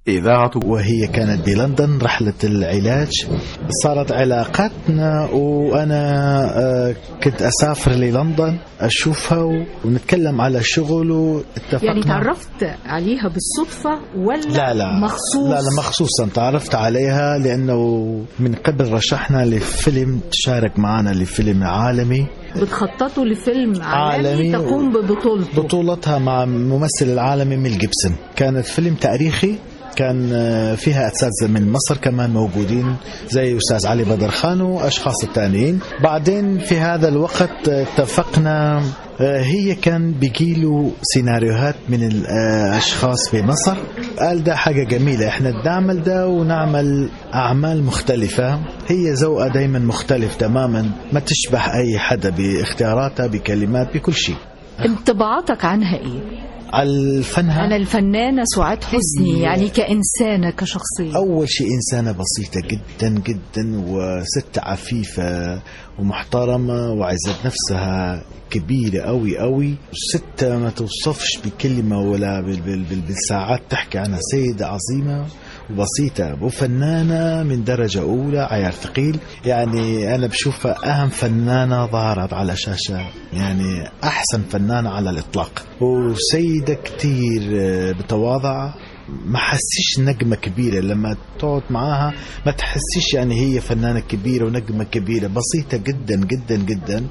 إذاعة. وهي كانت بلندن رحلة العلاج، صارت علاقتنا، وأنا كنت أسافر للندن أشوفها ونتكلم على شغل، واتفقنا. يعني تعرفت عليها بالصدفة ولا لا لا مخصوص؟ لا لا مخصوصا تعرفت عليها لأنه من قبل رشحنا لفيلم، تشارك معنا لفيلم عالمي، بتخططوا لفيلم عالمي تقوم ببطولته، بطولتها مع ممثل العالمي ميل جيبسون. كانت فيلم تاريخي، كان فيها أساتذة من مصر كمان موجودين زي أستاذ علي بدرخان وأشخاص التانيين. بعدين في هذا الوقت اتفقنا، هي كان بيجيله سيناريوهات من الأشخاص في مصر، قال ده حاجة جميلة احنا نعمل ده ونعمل أعمال مختلفة. هي ذوقها دايما مختلف تماما، ما تشبه أي حدا باختياراتها بكلمات بكل شيء. انطباعاتك عنها ايه؟ الفنها؟ أنا الفنانة سعاد حسني يعني كإنسانة كشخصية. أول شيء إنسانة بسيطة جدا جدا، وست عفيفة ومحترمة وعزة نفسها كبيرة أوي أوي، ست ما توصفش بكلمة ولا بالساعات تحكي عنها. سيدة عظيمة وبسيطة وفنانة من درجة أولى، عيار ثقيل. يعني أنا بشوفها أهم فنانة ظهرت على شاشة، يعني أحسن فنانة على الإطلاق، وسيدة كتير بتواضع، ما حسيش نجمة كبيرة لما تقعد معاها، ما تحسيش يعني هي فنانة كبيرة ونجمة كبيرة، بسيطة جدا جدا جدا.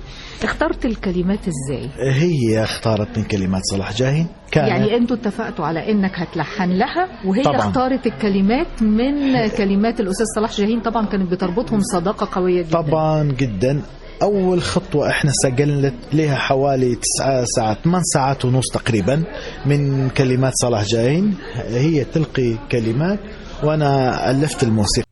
اخترت الكلمات ازاي؟ هي اختارت من كلمات صلاح جاهين. يعني انتوا اتفقتوا على انك هتلحن لها، وهي طبعا اختارت الكلمات من كلمات الأستاذ صلاح جاهين. طبعا كانت بتربطهم صداقة قوية جدا. طبعا جدا. أول خطوة إحنا سجلت لها حوالي 9 ساعات 8 ساعات ونص تقريبا من كلمات صلاح جاهين، هي تلقي كلمات وأنا ألفت الموسيقى.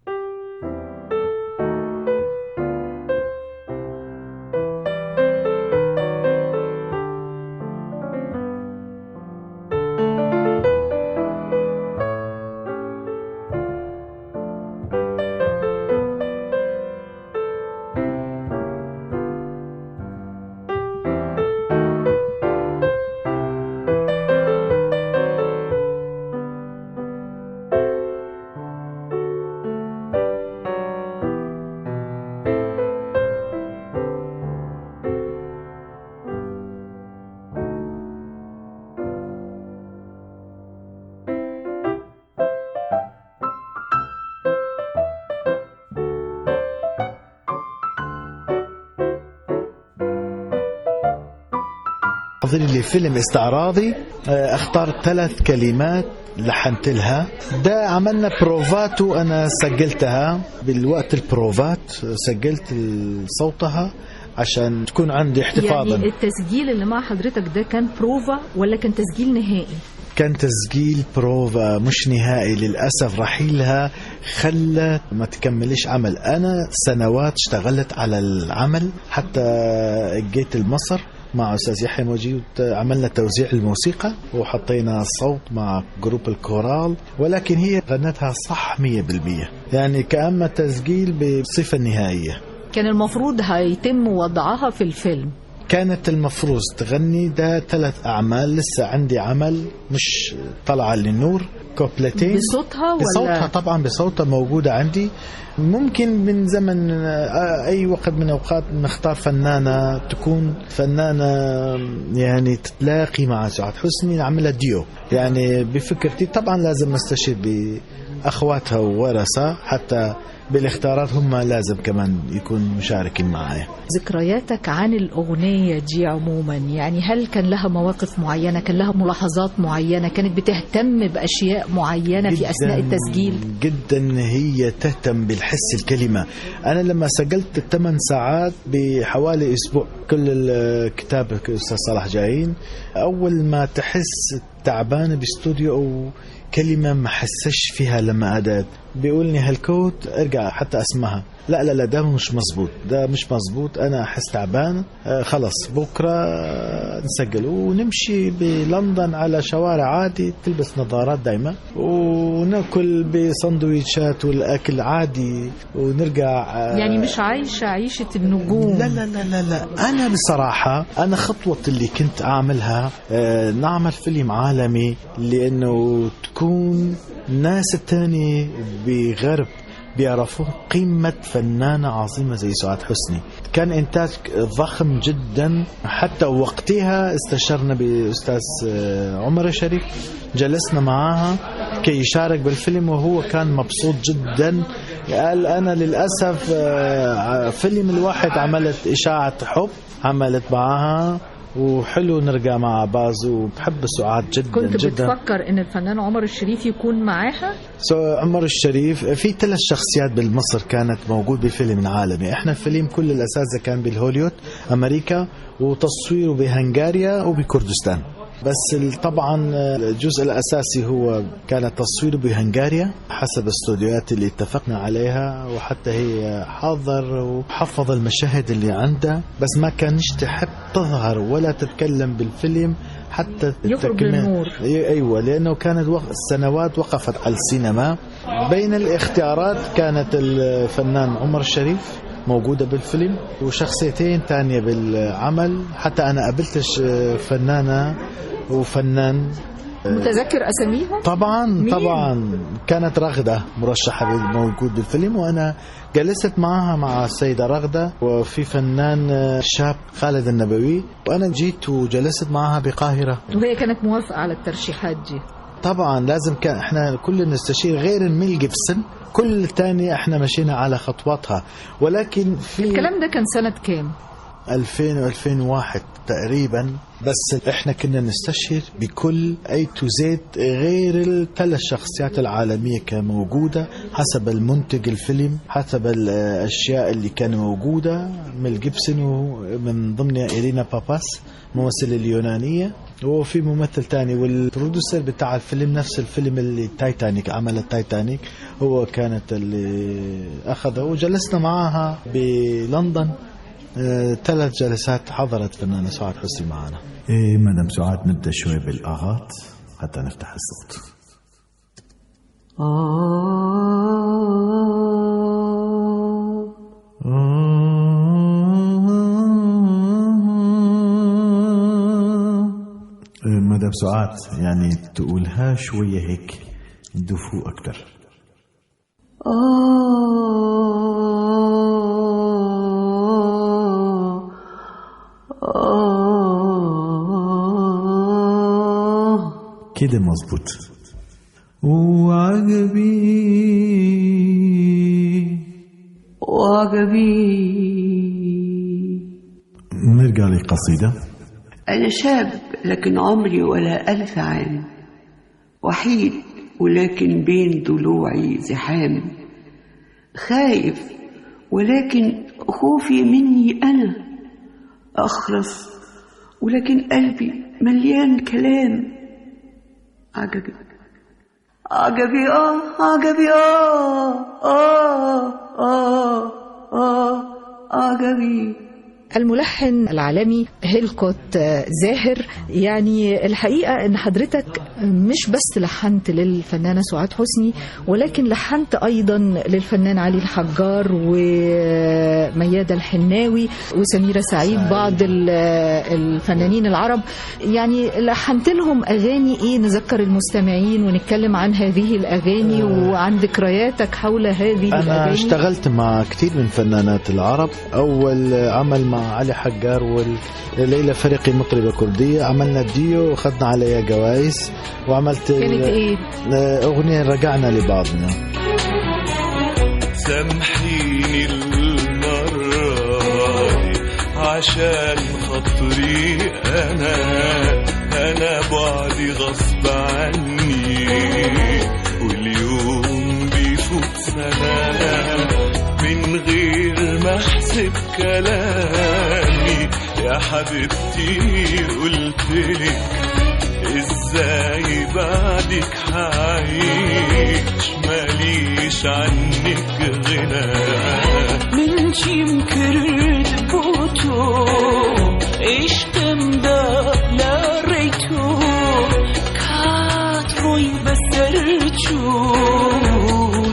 لفيلم استعراضي اختار 3 كلمات لحنت لها. ده عملنا بروفات وانا سجلتها بالوقت، البروفات سجلت صوتها عشان تكون عندي احتفاظا. يعني التسجيل اللي مع حضرتك ده كان بروفا ولا كان تسجيل نهائي؟ كان تسجيل بروفا مش نهائي للأسف. رحيلها خلت ما تكملش عمل. أنا سنوات اشتغلت على العمل حتى جيت لمصر مع أستاذ يحيى موجود، عملنا توزيع الموسيقى وحطينا الصوت مع group الكورال، ولكن هي غنتها صح 100%، يعني كأما تسجيل بصفة نهائية. كان المفروض هيتم وضعها في الفيلم. كانت المفروض تغني ده 3 أعمال، لسه عندي عمل مش طلع للنور، كوبلتين بصوتها ولا؟ بصوتها طبعا، بصوتها موجودة عندي. ممكن من زمن أي وقت من أوقات نختار فنانة تكون فنانة يعني تتلاقي مع سعاد حسني، نعملها ديو يعني بفكرتي. طبعا لازم نستشير بأخواتها وورثة حتى بالاختيارات، هم لازم كمان يكون مشاركين معايا. ذكرياتك عن الأغنية دي عموما، يعني هل كان لها مواقف معينة، كان لها ملاحظات معينة، كانت بتهتم بأشياء معينة في أثناء التسجيل؟ جدا، هي تهتم بالحس الكلمة. أنا لما سجلت 8 ساعات بحوالي أسبوع كل الكتاب أستاذ صلاح جاهين، أول ما تحس تعبانة باستوديو أو كلمة ما حسش فيها لما أدت، بيقولني هالكوت ارجع حتى اسمعها، لا لا لا ده مش مظبوط، ده مش مظبوط، انا احس تعبان، خلص بكره نسجل. ونمشي بلندن على شوارع عادي، تلبس نظارات دايما، وناكل بسندويتشات والاكل عادي، ونرجع. يعني مش عايشه عيشه النجوم. لا لا لا لا لا. انا بصراحه انا خطوه اللي كنت اعملها نعمل فيلم عالمي، لانه تكون ناس التانية بغرب بيعرفوا قيمة فنانة عظيمة زي سعاد حسني. كان إنتاج ضخم جدا، حتى وقتها استشرنا بأستاذ عمر الشريف، جلسنا معاها كي يشارك بالفيلم، وهو كان مبسوط جدا. قال أنا للأسف فيلم الواحد عملت إشاعة حب، عملت معاها وحلو نرجع مع بعض، وبحب سعاد جدا. كنت جدا. بتفكر ان الفنان عمر الشريف يكون معاها؟ عمر الشريف في 3 شخصيات بالمصر كانت موجود بفيلم العالمي. احنا فيلم كل الاساتذه كان بالهوليوود امريكا، وتصويره بهنغاريا وبكردستان، بس طبعا الجزء الأساسي هو كان تصويره بهنغاريا حسب الاستوديوهات اللي اتفقنا عليها، وحتى هي حاضر وحفظ المشاهد اللي عندها، بس ما كانش تحب تظهر ولا تتكلم بالفيلم حتى يخرج للنور. أيوة، لأنه كانت السنوات وقفت على السينما. بين الاختيارات كانت الفنان عمر الشريف موجودة بالفيلم، وشخصيتين تانية بالعمل. حتى أنا قابلتش فنانة وفنان. متذكر أساميهم؟ طبعا مين؟ طبعا كانت رغدة مرشحة موجود بالفيلم، وأنا جلست معها مع السيدة رغدة، وفي فنان شاب خالد النبوي، وأنا جيت وجلست معها بقاهرة. وهي كانت موافقة على الترشيحات دي؟ طبعا لازم، كان احنا كل نستشير غير ميل جيبسون، كل تاني احنا مشينا على خطواتها. ولكن في الكلام ده كان سنة كام؟ 2000 و2001 تقريبا. بس احنا كنا نستشير بكل A to Z غير الثلاث شخصيات العالمية كموجودة حسب المنتج الفيلم، حسب الأشياء اللي كان موجودة. ميل جيبسون ومن ضمنها إيلينا باباس ممثلة اليونانية، وفي ممثل تاني، وال producer بتاع الفيلم نفس الفيلم اللي تايتانيك، عمل التايتانيك هو كانت اللي أخذه. وجلسنا معها بلندن 3 جلسات، حضرت فنانة سعاد حسني معنا. إيه مدام سعاد، نبدأ شوي بالآغات حتى نفتح الصوت. مدام سعاد يعني تقولها شوية هيك دفو أكتر. كده مظبوط. وعجبي وعجبي. نرجع للقصيدة. أنا شاب لكن عمري ولا 1000 عام، وحيد ولكن بين ضلوعي زحام، خايف ولكن خوفي مني أنا، أخرس ولكن قلبي مليان كلام. عجبي عجبي آه عجبي آه آه آه آه عجبي. الملحن العالمي هيلكوت زاهر، يعني الحقيقة أن حضرتك مش بس لحنت للفنانة سعاد حسني، ولكن لحنت أيضا للفنان علي الحجار وميادة الحناوي وسميرة سعيد، بعض الفنانين العرب. يعني لحنت لهم أغاني إيه؟ نذكر المستمعين ونتكلم عن هذه الأغاني وعن ذكرياتك حول هذه الأغاني. أنا اشتغلت مع كثير من فنانات العرب. أول عمل مع علي حجار وليلى فريقي مطربة كردية، عملنا ديو وخدنا عليها جوائز. وعملت كانت ايه؟ أغنية رجعنا لبعضنا. سامحيني المرة دي عشان خاطري أنا بعدي غصب عني، واليوم بيفوت سنة من غير ما احسب كلامي. يا حبيبتي قلتلك ازاي بعدك حعيش، ماليش عنك غنى. من چیم کرد بو تو عشقم دا لاری تو کات روی بسر چو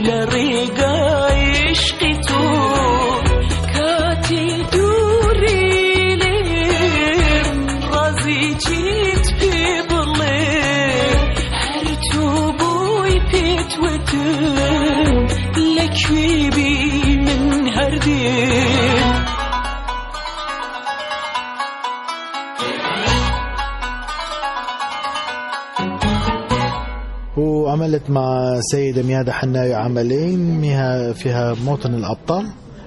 لریگای عشقی تو کاتی دوری لیم رازی چیت پی بڵێ هەر تۆ بۆ کردم لکوی بی من هر دل. وعملت مع سيدة ميادة حناوي عملين فيها موطن الأبطال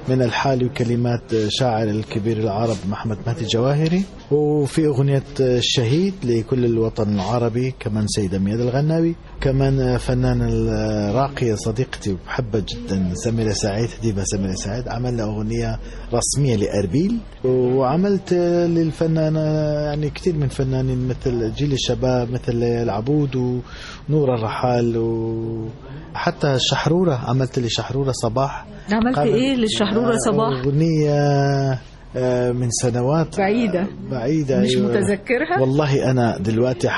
من الحالي وكلمات شاعر الكبير العرب محمد مهدي جواهري، وفي أغنية الشهيد لكل الوطن العربي كمان سيدة ميادة الغناوي، كمان فنان الراقية صديقتي وبحبها جدا سميرة سعيد، هديبة سميرة سعيد، عملنا أغنية رسمية لأربيل. وعملت للفنانة يعني كثير من فنانين مثل جيل الشباب، مثل العبود ونور الرحال، وحتى الشحرورة عملت لشحرورة صباح. عملت إيه للشحرورة صباح؟ أغنية من سنوات بعيدة بعيدة، مش أيوة. متذكرها والله. أنا دلوقتي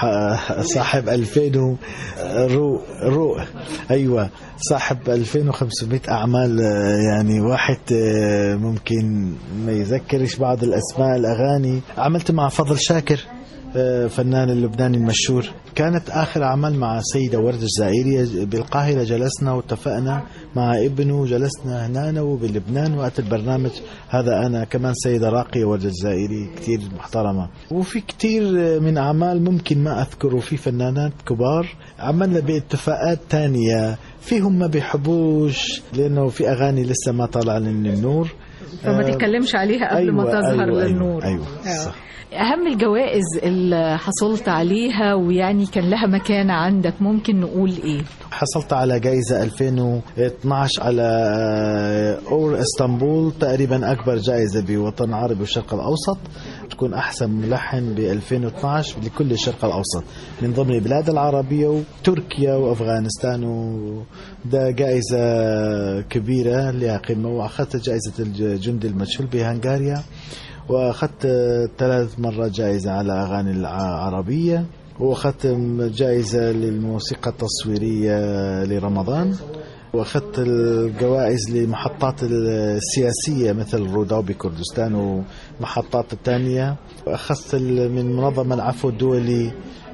صاحب 2000 رو أيوة، صاحب 2500 أعمال، يعني واحد ممكن ما يذكرش بعض الأسماء الأغاني. عملت مع فضل شاكر فنان اللبناني المشهور. كانت آخر عمل مع سيدة وردة الجزائرية بالقاهرة، جلسنا واتفقنا مع ابنه، جلسنا هنا وبلبنان وقت البرنامج هذا. أنا كمان سيدة راقية وردة الجزائري كتير محترمة. وفي كتير من أعمال ممكن ما أذكره، في فنانات كبار عملنا باتفاقات تانية فيهم ما بيحبوش لأنه في أغاني لسه ما طلع للنور، فما تتكلمش عليها قبل أيوة ما تظهر أيوة للنور. أيوة, أيوة صح. أهم الجوائز اللي حصلت عليها ويعني كان لها مكانة عندك ممكن نقول إيه؟ حصلت على جائزة 2012 على أور اسطنبول، تقريبا أكبر جائزة بوطن العربي والشرق الأوسط، تكون أحسن ملحن ب 2012 لكل الشرق الأوسط من ضمن البلاد العربية وتركيا وأفغانستان، وده جائزة كبيرة لها قيمة. وأخذت جائزة الجندي المجهول بهنغاريا، وأخذت 3 مرات جائزة على أغاني العربية، وأخذت جائزة للموسيقى التصويرية لرمضان، وأخذت الجوائز لمحطات السياسية مثل روداو بكردستان ومحطات الثانية. أخذت من منظمة العفو الدولي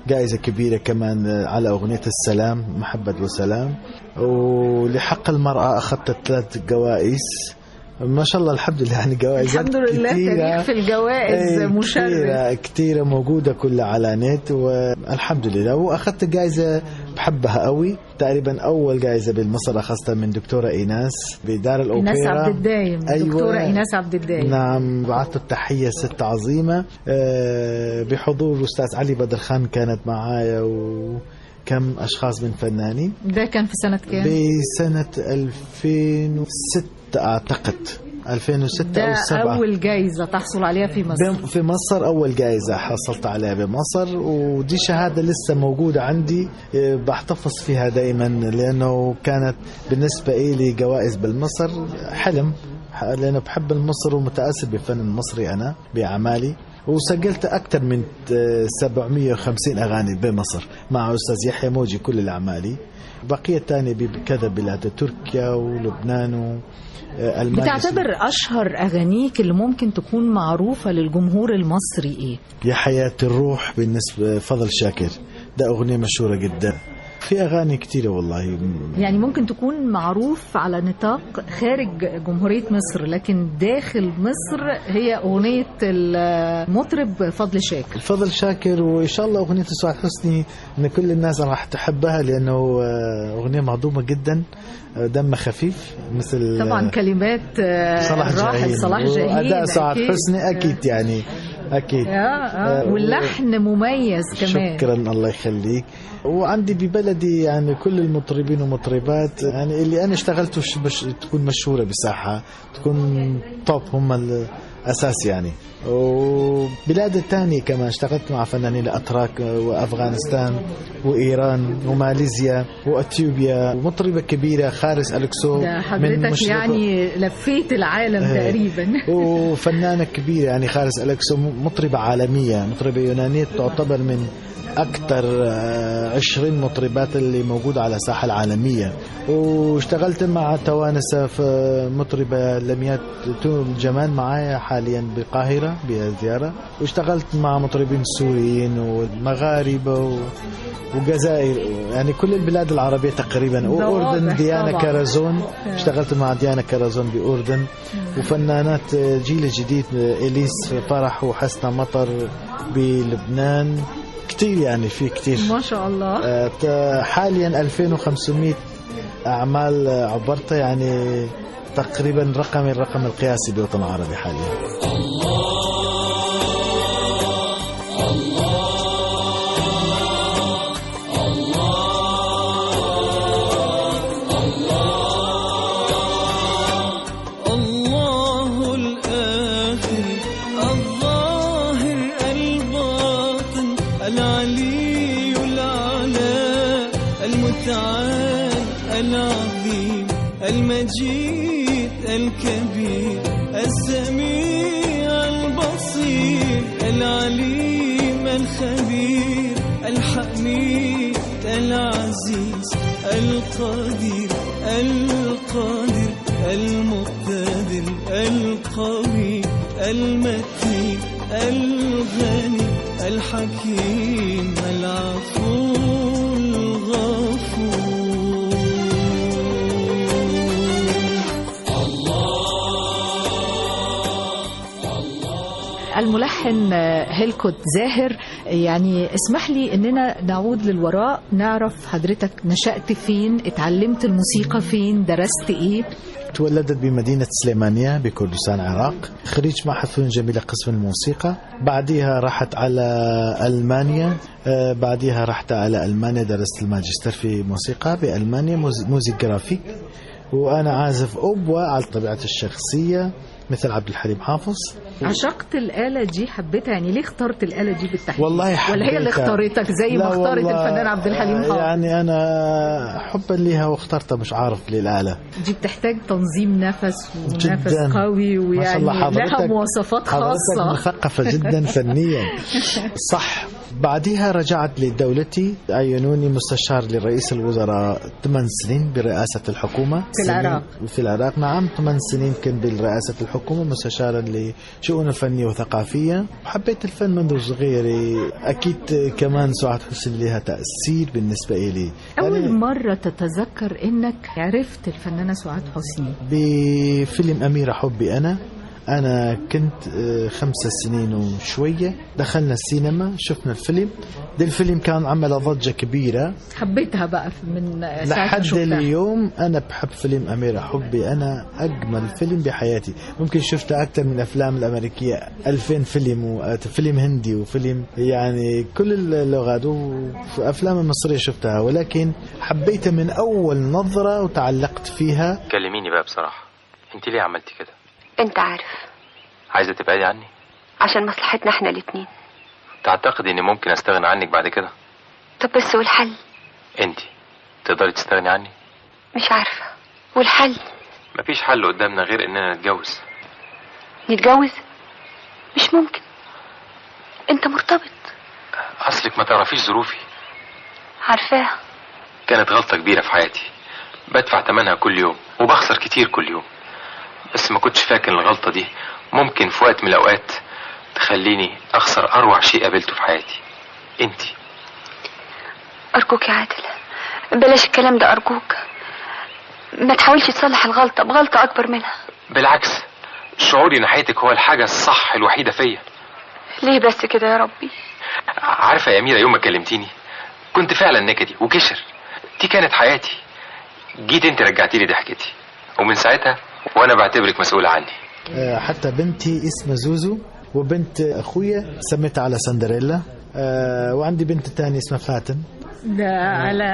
جائزة كبيرة كمان على أغنية السلام، محبة وسلام. ولحق المرأة أخذت 3 جوائز. ما شاء الله الحمد لله، يعني جوائز الحمد لله، تاريخ في الجوائز مشرف كتيرة موجودة كلها على نت، والحمد لله. وأخذت جائزة بحبها قوي، تقريبا أول جائزة بالمصر أخذتها من دكتورة إيناس بدار الأوبرا، إيناس عبد الدايم. أيوة، دكتورة إيناس عبد الدايم، نعم، بعثت التحية، ست عظيمة، بحضور أستاذ علي بدرخان كانت معايا وكم أشخاص من فنانين. ده كان في سنة كام؟ بسنة 2006 أعتقد، 2006 أو 2007. أول جائزة تحصل عليها في مصر؟ في مصر أول جائزة حصلت عليها بمصر، ودي شهادة لسه موجودة عندي، بحتفظ فيها دائما، لأنه كانت بالنسبة إلي جوائز بالمصر حلم، لأنه بحب المصر ومتأثر بالفن المصري أنا بأعمالي. وسجلت أكثر من 750 أغاني بمصر مع أستاذ يحيى موجي كل الأعمالي. بقية تانية بكذا بلاد، تركيا ولبنان وألمانيا. بتعتبر أشهر أغانيك اللي ممكن تكون معروفة للجمهور المصري إيه؟ يا حياة الروح بالنسبة فضل شاكر، ده أغنية مشهورة جدا. في أغاني كتيرة والله، يعني ممكن تكون معروف على نطاق خارج جمهورية مصر، لكن داخل مصر هي أغنية المطرب فضل شاكر. فضل شاكر، وإن شاء الله أغنية سعاد حسني إن كل الناس راح تحبها، لأنه أغنية مهضومة جدا، دم خفيف، مثل طبعا كلمات صلاح جاهين، صلاح جاهين، أداء سعاد حسني أكيد، يعني أكيد. واللحن مميز كمان. شكرا، الله يخليك. وعندي ببلدي يعني كل المطربين ومطربات، يعني اللي أنا اشتغلته تكون مشهورة بساحة، تكون توب، هم الأساس يعني. وبلاد الثانية كمان اشتغلت مع فنانين الأتراك وأفغانستان وإيران وماليزيا وأثيوبيا، ومطربة كبيرة خارس ألكسو. حضرتك يعني لفيت العالم تقريبا. وفنانة كبيرة يعني خارس ألكسو، مطربة عالمية، مطربة يونانية، تعتبر من أكثر 20 مطربات اللي موجودة على الساحة العالمية. واشتغلت مع توانسة في مطربة لميات جمال معايا حاليا بالقاهرة بزيارة، واشتغلت مع مطربين سوريين والمغاربة وجزائر، يعني كل البلاد العربية تقريبا، وأردن ديانا كرزون، اشتغلت مع ديانا كرزون بأردن، وفنانات جيل جديد إليس فرح وحسنة مطر بلبنان. كتير يعني في كتير ما شاء الله. حاليا 2500 أعمال عبرتها، يعني تقريبا الرقم القياسي بالوطن العربي حاليا. الله الآخر الظاهر الباطن العلي الأعلى المتعال العظيم المجيد الكبير السميع البصير العليم الخبير الحميد العزيز القدير القادر المقتدر القوي المتين الغني الحكيم العفو الغفور. الملحن هيلكوت زاهر، يعني اسمح لي اننا نعود للوراء، نعرف حضرتك نشأت فين، اتعلمت الموسيقى فين، درست ايه؟ تولدت بمدينة سليمانية بكردستان العراق، خريج معهد فنون جميلة قسم الموسيقى. بعدها راحت على ألمانيا، بعدها رحت على ألمانيا درست الماجستير في موسيقى بألمانيا musique graphique، وأنا عازف أوبوا على طبيعة الشخصية مثل عبد الحليم حافظ. عشقت الآلة دي، حبيتها، يعني ليه اخترت الآلة دي بالتحديد؟ والله حبيتها، ولا هي اللي اختارتك زي ما اختارت الفنان عبد الحليم حافظ؟ يعني أنا حبا ليها واخترتها، مش عارف للآلة دي بتحتاج تنظيم نفس ونفس قوي، ويعني لها مواصفات خاصة. حضرتك مثقفة جدا فنيا. صح. بعدها رجعت لدولتي، عينوني مستشار لرئيس الوزراء 8 سنين برئاسة الحكومة في العراق. في العراق نعم، 8 سنين كنت برئاسة الحكومة مستشارا لشؤون فنية وثقافية. حبيت الفن منذ صغيري، أكيد كمان سعاد حسني لها تأثير بالنسبة إلي. أول يعني مرة تتذكر إنك عرفت الفنانة سعاد حسني؟ بفيلم أميرة حبي أنا. أنا كنت 5 سنين وشوية، دخلنا السينما شفنا الفيلم ده. الفيلم كان عمل ضجة كبيرة، حبيتها بقى من ساعة لحد اليوم. أنا بحب فيلم أميرة حبي أنا، أجمل فيلم بحياتي. ممكن شفت أكثر من الأفلام الأمريكية 2000 فيلم، وفيلم هندي وفيلم يعني كل اللغات، وأفلام المصرية شفتها، ولكن حبيتها من أول نظرة وتعلقت فيها. كلميني بقى بصراحة، أنت ليه عملتي كده؟ انت عارف. عايزة تبعدي عني؟ عشان مصلحتنا احنا الاتنين. تعتقدي اني ممكن استغنى عنك بعد كده؟ طب بس والحل؟ انتي تقدري تستغني عني؟ مش عارفة. والحل؟ مفيش حل قدامنا غير اننا نتجوز. نتجوز؟ مش ممكن، انت مرتبط. اصلك ما تعرفيش ظروفي. عارفاها. كانت غلطة كبيرة في حياتي، بدفع ثمنها كل يوم وبخسر كتير كل يوم، بس ما كنتش فاكر الغلطة دي ممكن في وقت من الأوقات تخليني أخسر أروع شيء قابلته في حياتي، انتي. أرجوك يا عادل بلاش الكلام ده، أرجوك ما تحاولش تصلح الغلطة بغلطة أكبر منها. بالعكس، شعوري ناحيتك هو الحاجة الصح الوحيدة فيا. ليه بس كده يا ربي؟ عارفة يا أميرة، يوم ما كلمتيني كنت فعلا نكدي وكشر، دي كانت حياتي. جيت انت رجعتي لي ضحكتي، ومن ساعتها وانا بعتبرك مسؤولة عني. حتى بنتي اسمها زوزو، وبنت اخويا سميتها على سندريلا، وعندي بنت تانية اسمها فاتن، ده على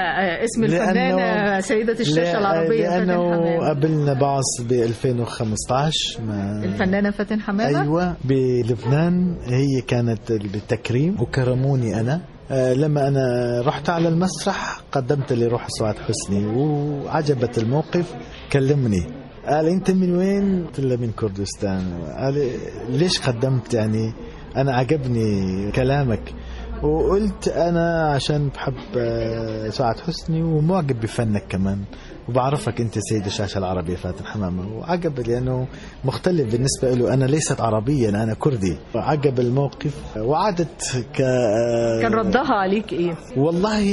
اسم الفنانة سيدة الشاشة العربية فاتن حمامة. قابلنا بعض ب 2015 الفنانة فاتن حمامة، أيوة، بلبنان. هي كانت بالتكريم وكرموني أنا. لما أنا رحت على المسرح قدمت لروح سعاد حسني وعجبت الموقف. كلمني قال أنت من وين؟ قلت له من كردستان. قال ليش قدمت؟ يعني أنا عجبني كلامك. وقلت أنا عشان بحب سعاد حسني ومعجب بفنك كمان، وبعرفك أنت سيدة الشاشة العربية فاتن حمامة. وعجب لأنه مختلف بالنسبة له، أنا ليست عربيا، أنا كردي. عجب الموقف وعادت. كان ردها عليك إيه؟ والله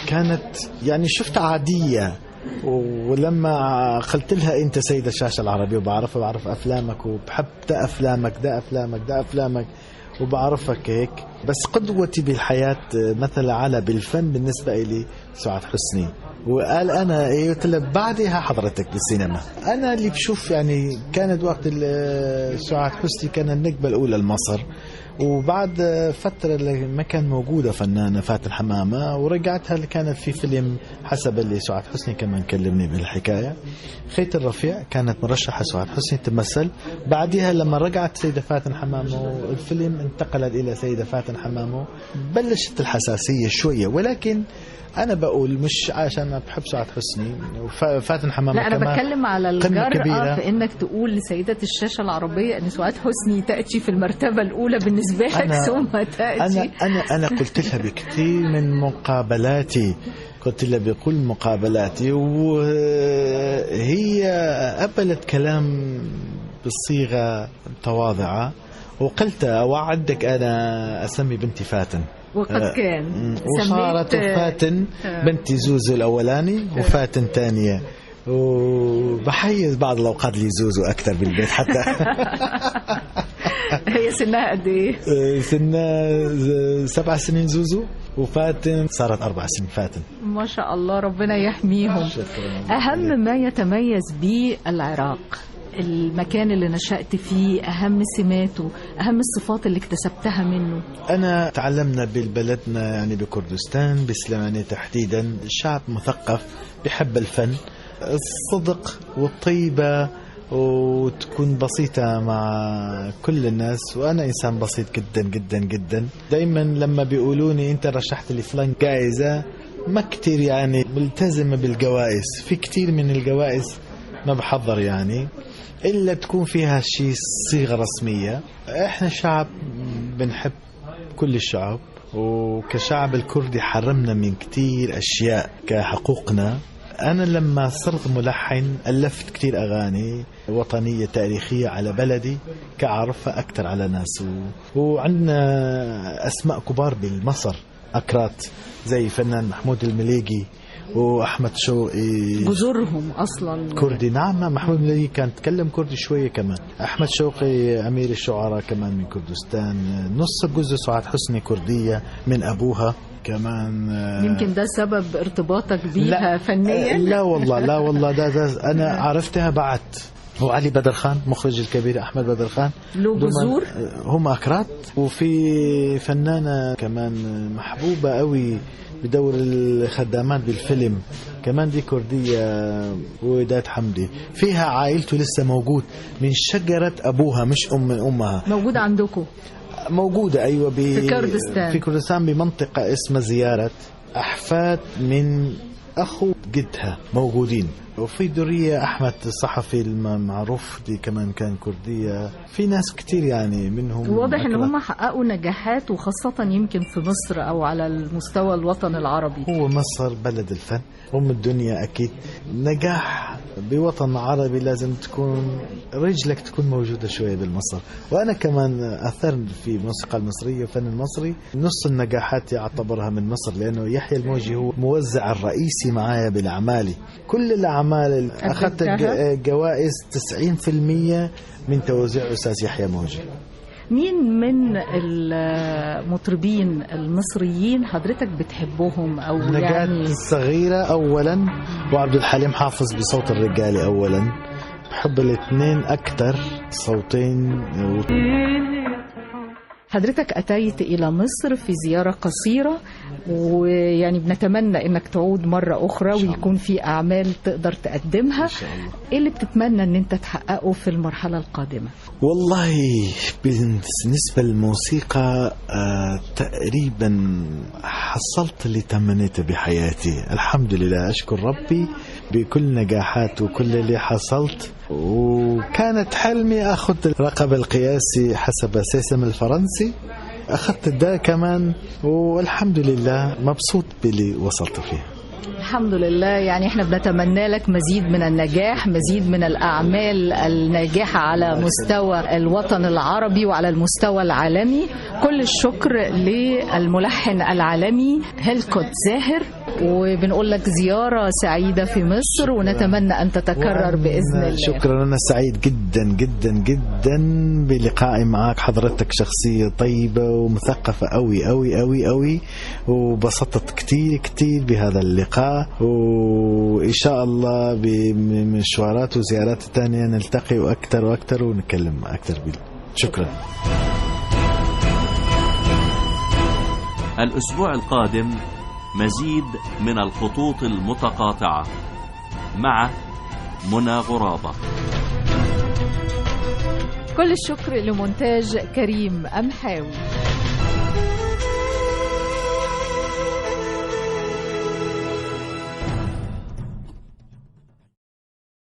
كانت يعني شفت عادية، ولما قلت لها أنت سيدة الشاشة العربية وبعرفها، بعرف أفلامك وبحب ده أفلامك ده أفلامك ده أفلامك وبعرفك هيك، بس قدوتي بالحياة مثل على بالفن بالنسبة إلي سعاد حسني. وقال أنا إيه؟ قلت له بعدها حضرتك بالسينما. أنا اللي بشوف يعني كانت وقت سعاد حسني كان النجمة الأولى لمصر، وبعد فترة اللي ما كان موجودة فنانة فاتن حمامة، ورجعتها اللي كانت في فيلم حسب اللي سعاد حسني كمان كلمني بالحكاية، خيط الرفيع، كانت مرشحة سعاد حسني تمثل. بعدها لما رجعت سيدة فاتن حمامة الفيلم انتقلت إلى سيدة فاتن حمامة، بلشت الحساسية شوية. ولكن أنا بقول مش عشان أنا بحب سعاد حسني وفاتن حمامة، لا أنا بتكلم على الجرأة في إنك تقول لسيدة الشاشة العربية أن سعاد حسني تأتي في المرتبة الأولى بالنسبة لك ثم تأتي. أنا قلت لها بكثير من مقابلاتي، قلت لها بكل مقابلاتي، وهي قبلت كلام بصيغة متواضعة، وقلت أوعدك أنا أسمي بنتي فاتن، وقد كان. وصارت فاتن بنتي زوزو الأولاني وفاتن ثانية، وبحيز بعض الأوقات لي زوزو أكثر بالبيت حتى. هي سنها قد إيه؟ سنها 7 سنين زوزو، وفاتن صارت 4 سنين فاتن. ما شاء الله، ربنا يحميهم. أهم ما يتميز به العراق، المكان اللي نشأت فيه، أهم سماته، أهم الصفات اللي اكتسبتها منه. أنا تعلمنا ببلدنا يعني بكردستان، بسلمانية تحديدا، شعب مثقف بحب الفن، الصدق والطيبة، وتكون بسيطة مع كل الناس. وأنا إنسان بسيط جدا جدا جدا. دايما لما بيقولوني أنت رشحت لي فلان جائزة، ما كتير يعني ملتزمة بالجوائز، في كتير من الجوائز ما بحضر يعني إلا تكون فيها شيء صيغة رسمية. إحنا شعب بنحب كل الشعب، وكشعب الكردي حرمنا من كتير أشياء كحقوقنا. أنا لما صرت ملحن ألفت كتير أغاني وطنية تاريخية على بلدي كعرفة أكتر على ناس، وعندنا أسماء كبار بالمصر أكرات زي فنان محمود المليجي وأحمد شوقي، جذورهم أصلا كردي. نعم، محمود المليجي كان تكلم كردي شوية كمان، أحمد شوقي أمير الشعراء كمان من كردستان، نص جزء سعاد حسني كردية من أبوها كمان. يمكن ده سبب ارتباطك بيها فنيا؟ لا والله، لا والله، ده أنا عرفتها بعد. هو علي بدرخان مخرج الكبير أحمد بدرخان له جذور، هم أكراد. وفي فنانة كمان محبوبة قوي بدور الخدامات بالفيلم كمان، دي كردية، وداد حمدي. فيها عائلته لسه موجود من شجرة أبوها، مش أم من أمها. موجودة عندكم؟ موجودة أيوة، في كردستان، في كردستان بمنطقة اسمها زيارة. أحفاد من أخو جدها موجودين. وفي درية أحمد الصحفي المعروف دي كمان كان كردية. في ناس كتير يعني منهم. واضح إن هم حققوا نجاحات، وخاصة يمكن في مصر أو على المستوى الوطن العربي. هو مصر بلد الفن، أم الدنيا أكيد. نجاح بوطن عربي لازم تكون رجلك تكون موجودة شوية بالمصر. وأنا كمان أثرت في الموسيقى المصرية والفن المصري. نص النجاحات يعتبرها من مصر، لأنه يحيى الموجي هو موزع الرئيسي معايا بالأعمالي. كل الأعمال أخذت جوائز 90% من توزيع أستاذ يحيى موجي. مين من المطربين المصريين حضرتك بتحبهم؟ أو نجاة يعني الصغيرة أولا، وعبد الحليم حافظ بصوت الرجالي أولا. بحب الاثنين أكثر صوتين. حضرتك أتيت إلى مصر في زيارة قصيرة، ويعني بنتمنى أنك تعود مرة أخرى ويكون في أعمال تقدر تقدمها. إيه اللي بتتمنى أن أنت تحققه في المرحلة القادمة؟ والله بالنسبة للموسيقى تقريبا حصلت اللي تمنيته بحياتي، الحمد لله، أشكر ربي بكل نجاحات وكل اللي حصلت. وكانت حلمي أخذ الرقم القياسي حسب سيسم الفرنسي. أخذت ده كمان، والحمد لله مبسوط باللي وصلت فيه. الحمد لله. يعني احنا بنتمنى لك مزيد من النجاح، مزيد من الأعمال الناجحة على مستوى الوطن العربي وعلى المستوى العالمي. كل الشكر للملحن العالمي هيلكوت زاهر، وبنقول لك زيارة سعيدة في مصر، ونتمنى أن تتكرر بإذن الله. شكرا، أنا سعيد جدا جدا جدا بلقائي معك. حضرتك شخصية طيبة ومثقفة أوي أوي أوي أوي، وبسطت كتير كتير بهذا اللقاء، وإن شاء الله بمشوارات وزيارات تانية نلتقي وأكثر وأكثر ونتكلم أكثر. شكرا. الأسبوع القادم مزيد من الخطوط المتقاطعة مع منى غرابة. كل الشكر لمونتاج كريم أمحاوي.